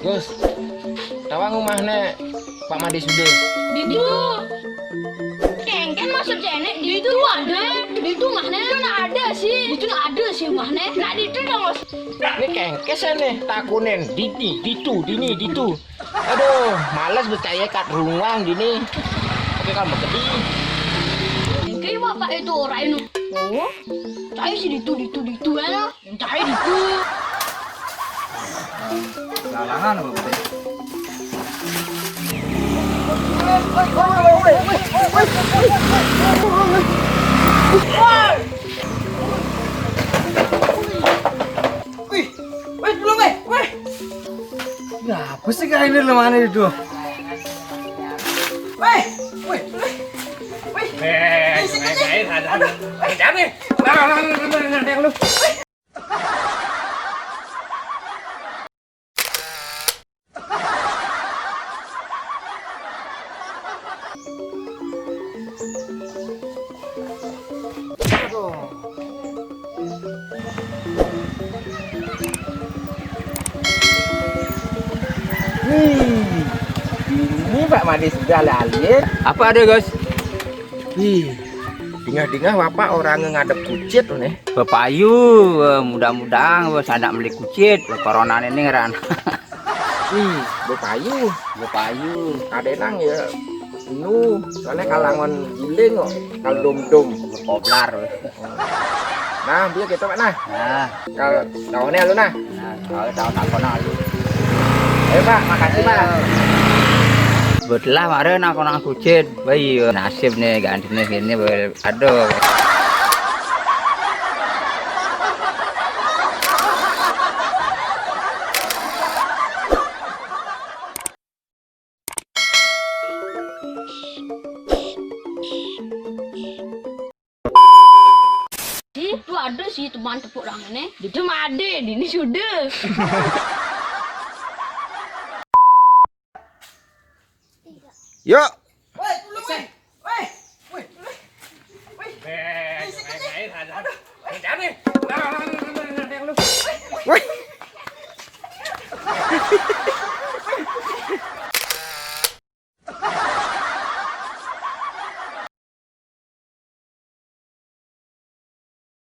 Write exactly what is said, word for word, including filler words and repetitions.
Gus, tawang rumahnya Pak Made Sude. Di itu. Kengken maksud jenek, di itu ada, di itu mahne kan ada sih, itu ada sih mahne. Nah, di itu dong. Ini kengkes nih, takunin, dini, ditu, dini, ditu. Aduh, males percaya kat ruang gini. Oke, kamu sedih. Kengke bapak itu orang itu. Oh, saya sih ditu, ditu, ditu ya. Yang saya ditu. Lalangan apa, Bang? Wih, wih, belum, eh, wih. Ya, apa sih kayak ini lemahnya itu? Wih, wih, wih. Wih. Eh, eh, eh, ada, ada. Aduh. Jangan nih. Nah, nah, nah, nah, nah, nah, yang lu. Wih, ini Pak Made sudah lali. Apa ada, Gus? Wih, dingah-dingah Bapak orang ngadep kucit tuh nih. Bepayu, eh, mudah-mudahan, eh, sanak beli kucit, eh, corona ini ngeran. Ih, bepayu. Bepayu. Kadenang ya. Inu, soalnya kalangan giling kok. Kalau dom-dom. Koblar. Nah, dia gitu, Pak, nah. Nah. Kalau tahunnya lu, nah. Nah, kalau tahun aku, nah, lu. Ayo, Pak, makasih, Pak. Ayo. Betulah, mare nak kena kucit. Wah, iya, nasib nih, gantinya gini, weh. Aduh. Ih, tuh ada sih teman tepuk tangannya. Itu mah ada, ini sudah. Yuk,